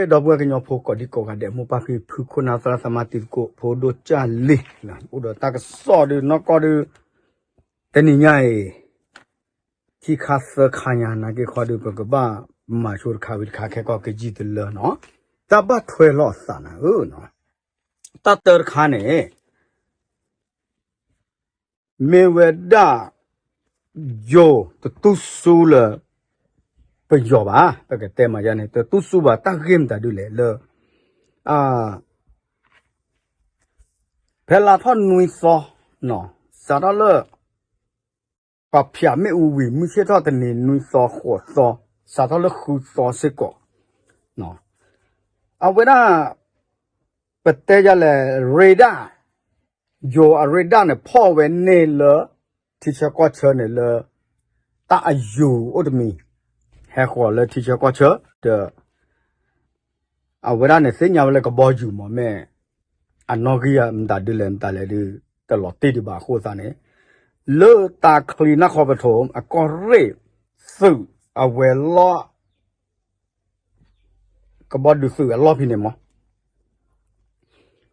ဒီပုၢ်ဝဲၢ်ကညီဖိကိးဒံကိးဂၤဒဲး မိၢ်ပၢ်ဖံဖု ခိၣ်နၢ်သရၣ်သမါတံၤသကိး ဖိဒိၣ်ကၢ်လံ, အိၣ်ဒီးတၢ်ကစီၣ်ဒုးနီၢ်ကီၢ်ဒုး တနံၤညါအံၤ ခံခါသၢခါညါ နာ်က့ခီဒုး ပကဘၣ်မၤဆိတခါဝံၤတခါ ခဲကီၢ်ကယံာ်တလၢနီၤ, တၢ်ဘၣ်ထွဲလီၤအသးနၤဧၢ, တၢ်တၢတခါန့ၣ် မ့ၢ်ဝဲဒၣ် ယိၤတတူၢ်စူလၢ ပယီၤဘၣ်, ပကတဲမၤယါန့ၣ် တတူၢ်စူဘၣ် တၢ်ဂ့ၢ်မတၤဒုလဲၣ်လၢ ဖဲလါထီၣ်နွံသီ စးထီၣ်လၢ ပှၤဖၠးမ့ၣ်အူဝံၤ မုၢ်ဆ့ၣ်ထီၣ်တနံၤ နွံသီ ဃိးသီ စးထီၣ်လၢဃုသီစ့ၢ်ကီး အဝဲဒၣ် ပတဲယါလဲၣ် radar ယိၤအ radar န့ၣ် ဖီၣ်ဝဲန့ၢ်လၢ ထံဆၢကီၢ်ဆၢန့ၣ်လၢ တၢ်အယိၤအိၣ်တမံၤ ဟဲဃီၤလၢထံဆၢကီၢ်ဆၢ ဒီး အဝဲဒၣ်န့ၣ် သ့ၣ်ညါဝဲလၢကဘီယူၤမ့ၢ် အနီၣ်ဂံၢ်မတၤဒုလဲၣ်မတၤလဲၣ်ဒုး တလီၤတံၢ်ဒံးဘၣ်အဃိသတးန့ၣ် လၢတၢ်ချံနၢ်ခီပထိ အကီၢ်ရ့ၣ်သုးအဝဲၤလီၢ် ကဘီယူၤသုးအလီၢ်ဖဲန့ၣ်မး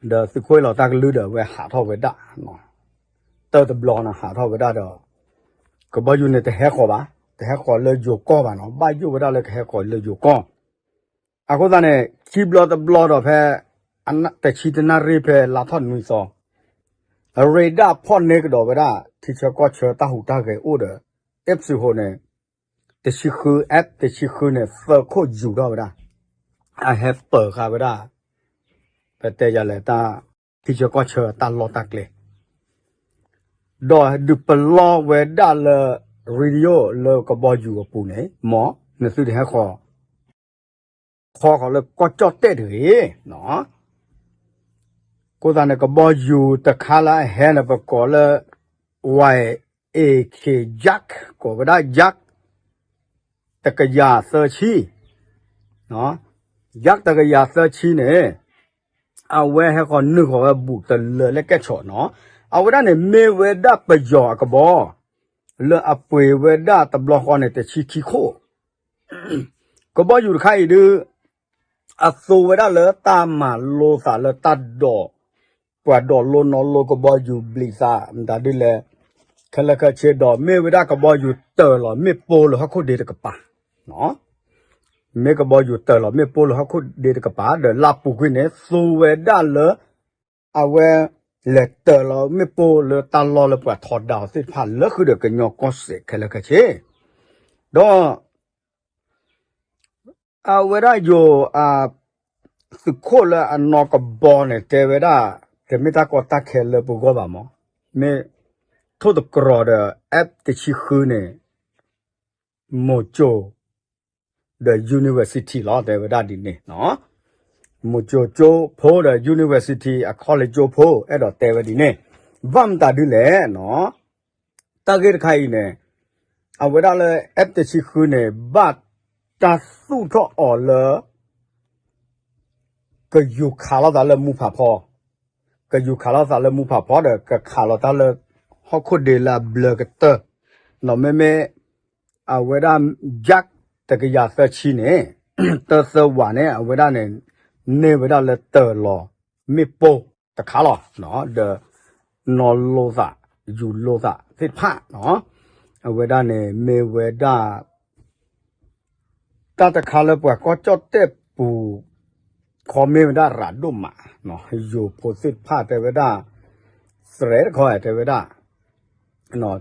ဒီးသုးခိၣ်အ့ၣ်လီၤတၢ်ကလုၢ်ဒီး အဝဲဟးထီၣ်ဝဲဒၣ် တၢ်တဘျီန့ၣ် ဟးထီၣ်ဝဲဒၣ်ဒီး ကဘီယူၤန့ၣ်တဟဲဃီၤဘၣ်, တဟဲဃီၤလၢယိၤကီၢ်ဘၣ်နီၤ, ဘၣ်ယိၣ်ဝဲဒၣ်လၢကဟဲဃီၤလၢယိၤကီၢ် အဃိသတးန့ၣ် ခံဘျီတဘျီဒီးဖဲ တဆံတနၣ်ရံၣ်ဖဲလါထီၣ်နွံသီ radar ဖီၣ်န့ၢ်ကဒီးဝဲဒၣ် ထံဆၢကီၢ်ဆၢတၢ်ဟူးတၢ်ဂဲၤအိၣ်ဒီး F စူဟိန့ၣ် တဆံဃု F တဆံဃုန့ၣ် သၢခိၣ်ယူၤထီၣ်ဝဲဒၣ် အဟဲပၢၤဃာ်ဝဲဒၣ် ပတဲယၤလဲၣ်တၢ် ထံဆၢကီၢ်ဆၢတၢ်လီၢ်တၢ်ကျဲ ဒီးဒုးပလီၢ်ဝဲဒၣ်လၢ radio လၢကဘီယူၤအပူၤန့ၣ် မ်နသုတဟဲဃီၤ ခီဃီၤလၢကီၢ်ကၠီၣ်တဲၣ်တဂ့ၤ အဃိသတးန့ၣ် ကဘီယူၤတခါလၢအဟဲန့ၣ် ပကိးလၢ Y A K Yak ကိးဝဲဒၣ် Yak တကယၤသၢဆံ Yak တကယၤသၢဆံန့ၣ် အဝဲဟဲဃီၤနုာ်ဃီၤဝဲဘူးတလၢာ်လၢကဲၣ်ဆိးနီၤ, အဝဲဒၣ်န့ၣ်မ့ၢ်ဝဲဒၣ်ပယီၤအကဘီ လၢအပှ့ၤဝဲဒၣ်တဘျီဃီန့ၣ် တဆံခံခိၣ် ကဘီယူၤတခါအံၤဒုး အသိဝဲဒၣ်လၢတၢ်မၤလိသးလၢတၢ်ဒိး ပှၤဒိးလိနီၤလိကဘီယူၤဘျံးသး မတၤဒ်လဲၣ် ခဲလၢာ်ခဲဆ့ဒီး မ့ၢ်ဝဲဒၣ်ကဘီယူၤတၢၢ်လီၤမ့ၣ်ပိၢ်လၢဟီၣ်ခိၣ်ဒ့တကပၤ မ့ၢ်ကဘီယူၤတၢၢ်လီၤမ့ၣ်ပိၢ်လၢဟီၣ်ခိၣ်ဒ့တကပၤ ဒီးလၢအပူၤကွံာ်န့ၣ် သိဝဲဒၣ်လၢ အဝဲ လဲၤတၢၢ်လီၤမ့ၣ်ပိၢ်လၢတၢ်လီၢ်လၢပှၤထီဒါအီၤသ့ၣ်တဖၣ်လၢဃုာ်ဒီးကညီကီၢ်စဲၣ်ခဲလၢာ်ခဲဆ့ ဒီး အဝဲဒၣ်ယိၤ သုးခိၣ်လၢအနီၢ်ကဘီန့ၣ် တဲဝဲဒၣ် တမ့ၢ်တၢ်ကီတၢ်ခဲလၢပဂီၢ်ဘၣ်မး, မ့ၢ်ထိၣ်သတြီၤဒီး F တဆံဃုန့ၣ် မိၤစိၤ ဒီး university လီၤ တဲဝဲဒၣ်ဒ်န့ၣ်, မိၤစိၤကၠိဖိဒီး university အခီၣ်လ့ၣ်ကၠိဖိ အဲၣ်ဒိးတဲဝဲဒ်န့ၣ်, ဘၣ်မတၤဒ်လဲၣ် တၢ်ဂ့ၢ်တခါအံၤန့ၣ် အဝဲဒၣ်လၢ F တဆံဃုန့ၣ် ဘၣ်တၢ်သူၣ်ထီၣ်အီၤလၢ ကယူၤခးလိာ်သးလၢမူဖးဖီ, ကယူၤခးလိာ်သးလၢမူဖးဖီဒီး ကခးလီၤတၢ်လၢ ဟီၣ်ခိၣ်ဒ့လၢအဘျၢကတၢၢ်, နီၢ်မ့မ့ၢ် အဝဲဒၣ် ယၢ်တကယၤသၢဆံန့ၣ် တၢ်သၢဝးန့ၣ် အဝဲဒၣ်န့ၣ် န့ၢ်ဝဲဒၣ်လၢတၢၢ်လီၤမ့ၣ်ပိၢ်တခါလီၤ, ဒီး နီၢ်လိသး ယူၤလိသးသ့ၣ်တဖၣ်, အဝဲဒၣ်န့ၣ် မ့ၢ်ဝဲဒၣ် တၢ်တခါလၢပှၤကီၢ်ကၠီၣ်တဲၣ်ပူၤ ခီမ့ၢ်ဝဲဒၣ်ရးဒိၣ်မး, ယိၤဖိသ့ၣ်တဖၣ်တဲဝဲဒၣ် သရဲတခီတဲဝဲဒၣ်,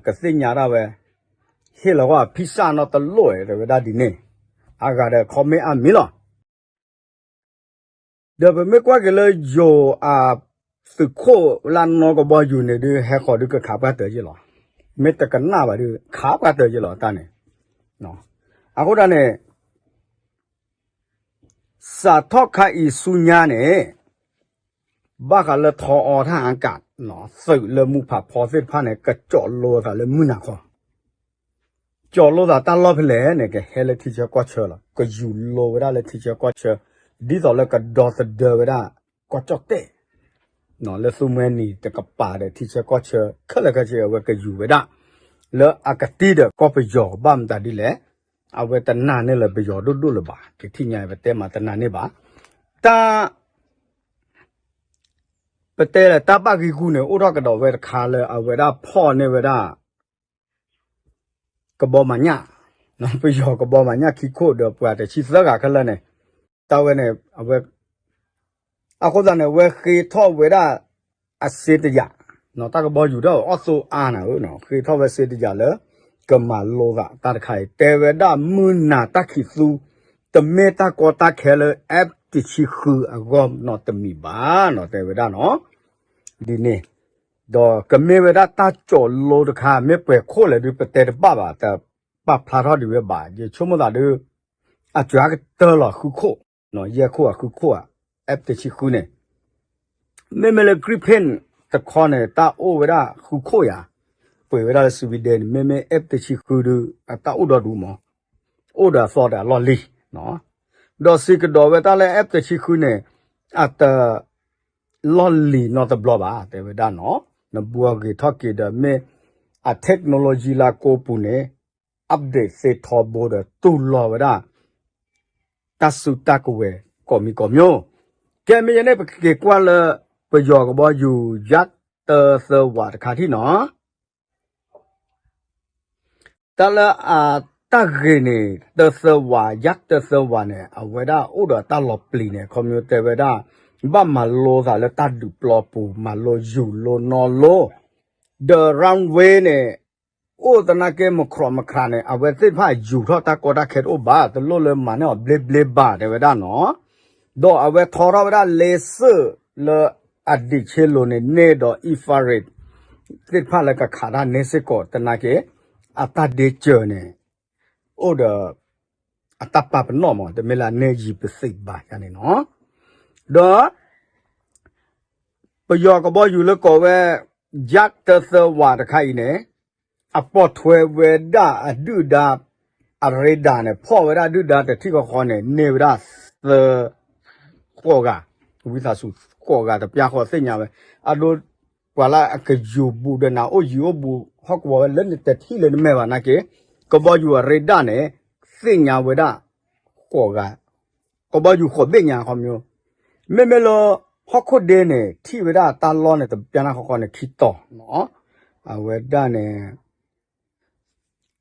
ကသ့ၣ်ညါဒၣ်ဝဲ, ဟ့ၣ်လီၤဝဲဖံစၣ်နီတလိၣ်တဲဝဲဒၣ်ဒ်န့ၣ်, အဂၤဒီးခီမ့ၢ်အါမံၤလီၤ. ဒီးပမ့ၢ်ကွၢ်က့ၤလၢယိၤအ သုးခိၣ်လၢနီၢ်ကဘီယူၤန့ၣ်ဒုး ဟဲဃီၤဒုးကခးပှၢ်တၢၢ်ယ့ၢ်လီၤ, မ့ၢ်တကနၣ်ဘၣ်ဒုး ခးပှၢ်တၢၢ်ယ့ၢ်လီၤတၢ်န့ၣ်, အဃိဒၣ်န့ၣ် စးထီၣ်ခါအံၤဆူညါန့ၣ် ဘၣ်ဃးလၢထီအီထၣ်အကး သုးလၢမူဖးဖီသ့ၣ်တဖၣ်န့ၣ် ကကၠီးလိသးလၢမုၢ်နၤခီ, ကၠီးလိသးတၢ်လီၢ်ဖဲလဲၣ်န့ၣ် ကဟဲလၢထံဆၢကီၢ်ဆၢလီၤ, ကယူၤလိဝဲဒၣ်လၢထံဆၢကီၢ်ဆၢ, ဒ်သိးလၢကဒီသဒၢဝဲဒၣ် ကီၢ်ကၠီၣ်တဲၣ် လၢသူမှဲနံၤတကပၤဒီးထံဆၢကီၢ်ဆၢ ခဲလၢာ်ခဲဆ့အဝဲကယူၤဝဲဒၣ်, လၢအကတံၢ်ဒီးကီၢ်ပယီၤဘၣ်မတၤဒ်လဲၣ်, အဝဲတနာ်န့ၢ်လၢပယီၤဒိၣ်ဒိၣ်လၢၤဘၣ်, ကထံၣ်ညါပတဲမၤတနာ်န့ၢ်ဘၣ်, တၢ် ပတဲလၢတၢ်ဘၣ်ဂံၢ်ဂူာ်န့ၣ် အိၣ်ထီၣ်ကဒီးဝဲတခါလၢအဝဲဒၣ်ဖီၣ်န့ၢ်ဝဲဒၣ် ကဘီမၤညၣ်, ပယီၤကဘီမၤညၣ်ခံခိၣ်ဒီးပှၤတဆံသၢဂၤခဲလၢာ်န့ၣ်, တၢ်ဝဲန့ၣ် အဝဲ အဃိသတးန့ၣ် အဝဲဃ့ထီၣ်ဝဲဒၣ်အစ့တယာ်, တၢ်ကဘီယူၤဒီးအီၣ်သိအါနၤဧၢ, ဃ့ထီၣ်ဝဲစ့တယာ်လၢ ကမၤလိသးတၢ်တခါအံၤ တဲဝဲဒၣ်မုၢ်နၤတၢ်ခံးသူ တမ့ၢ်တၢ်ကီတၢ်ခဲလၢ F တဆံဃုအဂီၢ်နီတမံၤဘၣ်နီၤ တဲဝဲဒၣ်နီၤ, ဒ်န့ၣ်, ဒီးကမ့ၢ်ဝဲဒၣ်တၢ်ကၠီၣ်လိတခါ မ့ၢ်ပှဲၤခိၣ်လဲၣ်ဒုး ပတဲတဘၣ်ဘၣ် တပာ်ဖျါထီၣ်ဒံးဝဲဘၣ် ယဆိကမိၣ်သးဒုး အစှၤကတၢၢ်လီၤဃုခိၣ်, ယဲၢ်ခိၣ်အဃုခိၣ်ဧါ, F တဆံဃုန့ၣ်, မ့မ့ၢ်လၢ Gripen တခီန့ၣ် တၢ်အိၣ်ဝဲဒၣ်ဃုခိၣ်ယါ, ပှဲၤဝဲဒၣ်လၢ Sweden န့ၣ် မ့မ့ၢ် F တဆံဃုဒုး အတၢ်အိၣ်ဒီဒူၣ်မး, အိၣ်ဒီးအသီဒီးအလီၢ်လံၤ, ဒီးစံးကဒီးဝဲတၢ်လၢ F တဆံဃုန့ၣ် အတ လီၢ်လံၤနီတဘျီဘၣ် တဲဝဲဒၣ်နီၤ, နဘှီဂ့ၤထီၣ်က့ၤဒီးမ့ၢ် အ technology လၢကိးပူၤန့ၣ် update သ့ထီဘိဒီးတူၢ်လိာ်ဝဲဒၣ် တၢ်စုတၢ်ကဝဲၤကိးမံၤကိးမျိုး, ကဲမ့ၢ်ယဲန့ၣ် ပကက့ၤကွၢ်လၢ ပယီၤကဘီယူၤ Yak တသၢဝးတခါထံၣ်နီၤ တၢ်လၢအတၢ်ဂ့ၤန့ၣ် တသၢဝး Yak တသၢဝးန့ၣ် အဝဲဒၣ်အိၣ်ဒီးတၢ်လီၤပျံၤန့ၣ် ခီဖျိတဲဝဲဒၣ် ဘၣ်မၤလိသးလၢတၢ်ဒုးပျီပူၤ မၤလိယူၤလိနီလိ, ဒီး runway န့ၣ် အိၣ်သနာ်က့ မုၢ်ခြိးမုၢ်ခြးန့ၣ် အဝဲသ့ၣ်တဖၣ်ယူၤထီၣ်တၢ်ကီတၢ်ခဲတအိၣ်ဘၣ် တလိၣ်လၢမၤန့ၢ်အီၤဘျ့ဘျ့ဘၣ် တဲဝဲဒၣ်နီၤ, ဒီးအဝဲထီထီၣ်ဝဲဒၣ်လ့စၢၣ်လၢအဒံးဆ့လိၤန့ၣ် န့ၢ်ဒီး infrared သ့ၣ်တဖၣ်လၢကခးတၢ်န့ၢ်စ့ၢ်ကီး သနာ်က့ အတၢ်ဒ့စၢၤန့ၣ် အိၣ်ဒီး အတၢ်ပာ်ပနီၣ်မး တမ့ၢ်လၢအန့ၢ်ယံၤပသံးဘၣ်ယါန့ၣ်နီၤ, ဒီး ပယီၤကဘီယူၤလၢကိးဝဲ Yak တသၢဝးတခါအံၤန့ၣ် အပိာ်ထွဲဝဲဒၣ်အဒုၣ်ဒါ အရ့ဒါန့ၣ် ဖီၣ်ဝဲဒၣ်ဒုၣ်ဒါတထံၣ်ဃီဃီန့ၣ် န့ၢ်ဝဲဒၣ်သၢ ဃိးဂၤ, ဝံသးစူၤဃိးဂၤတပျၢ်ဃီသ့ၣ်ညါဝဲ, အဒိ ပှၤလၢအကယူၤဘူးဒီးနၤအိၣ်ယံၤအိၣ်ဘူး ဟီၣ်ကဝီၤဝဲလၢနတထံၣ်လၢနမဲာ်ဘၣ်နာ်က့, ကဘီယူၤအရ့ဒါန့ၣ် သ့ၣ်ညါဝဲဒၣ် ဃိးဂၤ, ကဘီယူၤဃိးဘ့ၣ်ညါခီမီ, မ့မ့ၢ်လၢ ဟီၣ်ခိၣ်ဒ့န့ၣ် ထံၣ်ဝဲဒၣ်တၢ်လီၢ်န့ၣ် တပျၢ်နၢ်ဃီဃီန့ၣ် ခံတီၤနီၤ, အဝဲဒၣ်န့ၣ်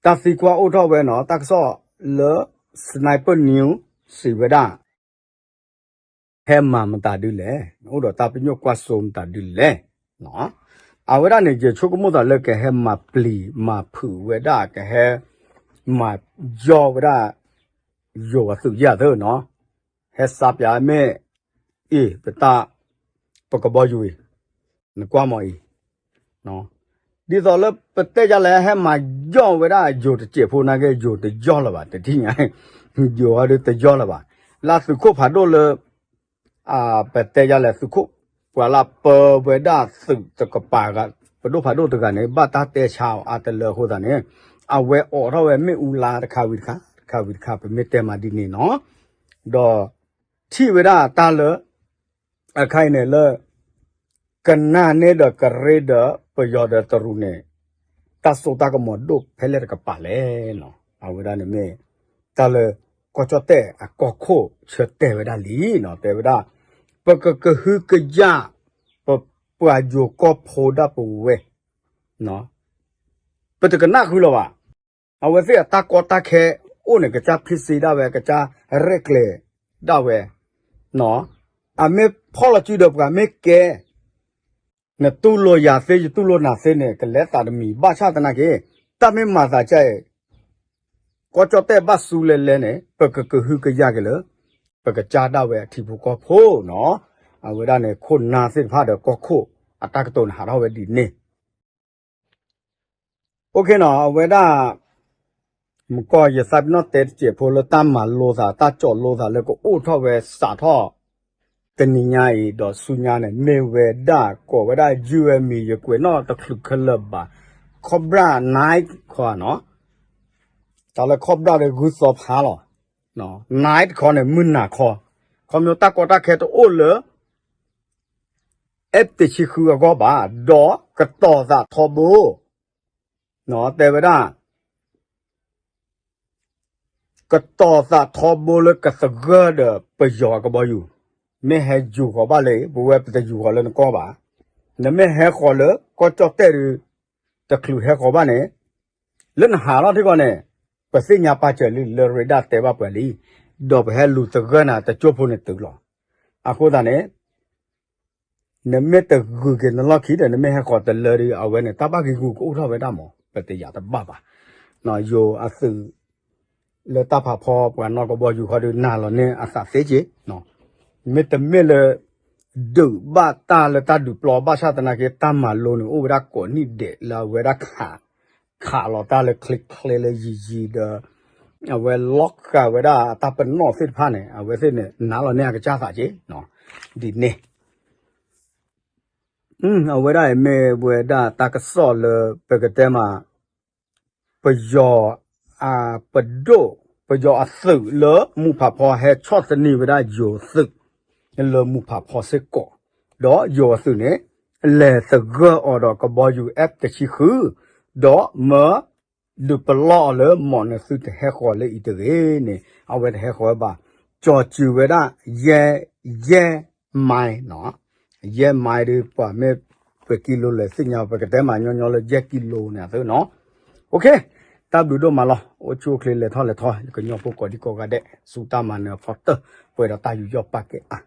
တၢ်သံကွၢ်အိၣ်ထီၣ်ဝဲနီၤ တၢ်ကစီၣ်လၢ Sniper News စံးဝဲဒၣ် ဟဲမၤမတၤဒုလဲၣ်, အိၣ်ဒီးတၢ်ပညိၣ်ကွၢ်စိမတၤဒုလဲၣ်, အဝဲဒၣ်န့ၣ် ယဆိကမိၣ်သးလၢကဟဲမၤပျံၤမၤဖုးဝဲဒၣ် ကဟဲ မၤယီၢ်ဝဲဒၣ် ယိၤအသုးယဲၢ်သၢနီၤ, ဟဲစးပၠးမ့ၢ် အံၤ ပတၢ် ပကဘီယူၤအံၤ နကွၢ်မီၤအံၤ ဒ်သိးလၢပတဲယါလဲၣ်ဟဲမၤယီၢ်ဝဲဒၣ်ယိၤတစဲးဖိနာ်က့ ယိၤတယီၢ်လၢၤဘၣ် တထံၣ်ညါ, ယိၤဟီဒုတယီၢ်လၢၤဘၣ်, လၢသုးခိၣ်ဖးဒိၣ်လၢ ပတဲယါလဲၣ်သုးခိၣ် ပှၤလၢပၢဝဲဒၣ်သုးတကပၤ ပဒိၣ်ဖးဒိၣ်တဂၤန့ၣ် ဘၣ်တၢ်တဲဆါအီၤအါတလၢအဃိသတးန့ၣ် အဝဲအိးထီၣ်ဝဲမ့ၣ်အူလါတခါဝံၤတခါ တခါဝံၤတခါ ပမ့ၢ်တဲမၤဒ်န့ၣ်နီၤ, ဒီး ထံၣ်ဝဲဒၣ်တၢ်လၢ အခါအံၤန့ၣ်လၢ ကနၣ်န့ၢ်ဒီးကရ့ဒီးပယီၤဒီးတရူးန့ၣ် တၢ်စိတၢ်ကမီၤဒိၣ်ဖဲလဲၣ်တကပၤလဲၣ်နီၤ, အဝဲဒၣ်န့ၣ်မ့ၢ် တၢ်လၢ ကီၢ်ကၠီၣ်တဲၣ်အကီၢ်ခိၣ်ဆၢတဲာ်ဝဲဒၣ်လံနီၤ, တဲဝဲဒၣ် ပကကဟုကယာ် ပပှၤယိၤကီၢ်ဖိဒၣ်ပဝဲ ပတကနၣ်ဃုလီၤဘၣ်, အဝဲသ့ၣ်အတၢ်ကီတၢ်ခဲအိၣ်န့ၣ် ကစၢ်ဖံးစ့ဒၣ်ဝဲ ကစၢ်ရဲၣ်ကျဲၤဒၣ်ဝဲ, အမ့ၢ်ဖီၣ်လီၤစုဒီးပှၤမ့ၢ်ကဲ နတူၢ်လိာ်ယၤသ့ ယတူၢ်လိာ်နၤသ့န့ၣ် ကလဲၤသးတမံၤ ဘၣ်ဆၣ်သနာ်က့ တၢ်မ့ၢ်မၤသးဒ်အံၤ ကီၢ်ကၠီၣ်တဲၣ်ဘၣ်စူလဲၤလဲၤန့ၣ် ပကကဟုကယာ်က့ၤလၢ ပကစၢ်ဒၣ်ဝဲအထံဖိကီၢ်ဖိနီၤ, အဝဲဒၣ်န့ၣ် ခိၣ်နၢ်သ့ၣ်တဖၣ်ဒီးကီၢ်ခိၣ် အတၢ်ကတိၤန့ၣ်ဟးထီၣ်ဝဲဒ်န့ၣ် အိၣ်ခ့နီၤ အဝဲဒၣ် မကီၢ်ယသးပ့ၤနီၣ်တဲတစဲးဖိလၢတၢ်မၤလိသး တၢ်ကၠီၣ်လိသးလၢကအိၣ်ထီၣ်ဝဲစးထီၣ် တနံၤညါအံၤ ဒီးဆူညါန့ၣ် မ့ၢ်ဝဲဒၣ် ကိးဝဲဒၣ် ယူႇအမ်ၣ်အံၣ် ယကွဲးနီၣ်တချုးခဲလၢာ်ဘၣ် Cobra Nine ခီနီၤ, တၢ်လၢ Cobra ဒီးဂုၢ်သီဖးလီၤ, Nine တခီန့ၣ် မုၢ်နၤခီ, ခီမ့ၢ်တၢ်ကီတၢ်ခဲတအိၣ်လၢ F တဆံဃုအဂီၢ်ဘၣ်, ဒီးကတီၤသးထီဘိ, တဲဝဲဒၣ် ကတီၤသးထီဘိလၢကသဂၢၢ်ဒီးပယီၤအကဘီယူၤ, မ့ၢ်ဟဲယူၤဃီၤဘၣ်လၢ ပဝဲပတယူၤဃီၤလၢနကီၢ်ဘၣ်. နမ့ၢ်ဟဲဃီၤလၢကီၢ်ကၠီၣ်တဲၣ်ဒီး တချုးဟဲဃီၤဘၣ်န့ၣ် လၢနဟးထီၣ်ထံကီၢ်န့ၣ် ပသ့ၣ်ညါပာ်စၢၤလံ လၢရ့ဒၣ်တဲဘၣ်ပှၤလံ, ဒီးပဟဲလူၤသဂၢၢ်နၤတကၠိဖိန့ၣ်တုၤလီၤ. အဃိသတးန့ၣ် နမ့ၢ်တဂုာ်က့ၤနလီၢ်ခံဒီး နမ့ၢ်ဟဲဃီၤတလၢဒီး အဝဲန့ၣ် တၢ်ဘၣ်ဂံာ်ဂူာ်ကအိၣ်ထီၣ်ဝဲဒၣ်မး ပတယာ်တဘၣ်ဘၣ်. ယိၤအသုး လၢတၢ်ဖးဖီပှၤနီၢ်ကဘီယူၤခီဒီး နာ်လီၤန့ၢ်အသးသ့က့ၤ, မ့တမ့ၢ်လၢ ဒုးဘၣ်တၢ်လၢတၢ်ဒုးပျီ ဘၣ်ဆၣ်သနာ်က့ တၢ်မၤလိန့ၣ် အိၣ်ဝဲဒၣ်ကိးနံၣ်ဒဲးလၢအဝဲဒၣ်ခး ခးလီၤတၢ်လၢချ့ချ့လၢယံၤယံၤဒီး အဝဲလီၤဃာ်ဝဲဒၣ်အတၢ်ပနီၣ်သ့ၣ်တဖၣ်န့ၣ် အဝဲသ့ၣ်န့ၣ် နာ်လီၤန့ၢ်အကစၢ်သးက့ၤ, ဒ်န့ၣ် အဝဲဒၣ်အံၤမ့ၢ်ဝဲဒၣ်တၢ်ကစီၣ်လၢပကတဲမး ပယီၤ ပဒိၣ် ပယီၤအသုးလၢမူဖးဖီဟဲဆီၣ်သနံးဝဲဒၣ်ယိၤသုး လၢမူဖးဖီစ့ၢ်ကီး, ဒီးယိၤအသုးန့ၣ် လဲၤသဂၢၢ်အီၤဒီးကဘီယူၤ F တဆံဃု, ဒီးမၢ ဒုးပလီၢ်အီၤလၢမီၢ်နသုတဟဲဃီၤလၢအံၤတဂ့ၤန့ၣ် အဝဲတဟဲဃီၤဝဲဘၣ်, ကၠီၤစူၤဝဲဒၣ် ယဲၢ် ယဲၢ် mile နီၤ, ယဲၢ် mile ဒီး ပှၤမ့ၢ်ပကံလိလဲၤ သ့ၣ်ညါ ပကတဲမးညီညီလၢ ယဲၢ် ကံလိန့ၣ်အသုနီၤ. တၢ်ဘျုးဒိၣ်မးလီၤ. အိၣ်ဆူၣ်အိၣ်ချ့ လဲၤထီၣ်လဲၤထီ ယကညီဖိကိးဒံကိးဂၤဒဲး ဆူတၢ်မၤနၢၤအဖီတၢၢ် ပှဲၤဒီးတၢ်ယူးယီၣ်ပာ်ကဲအါ.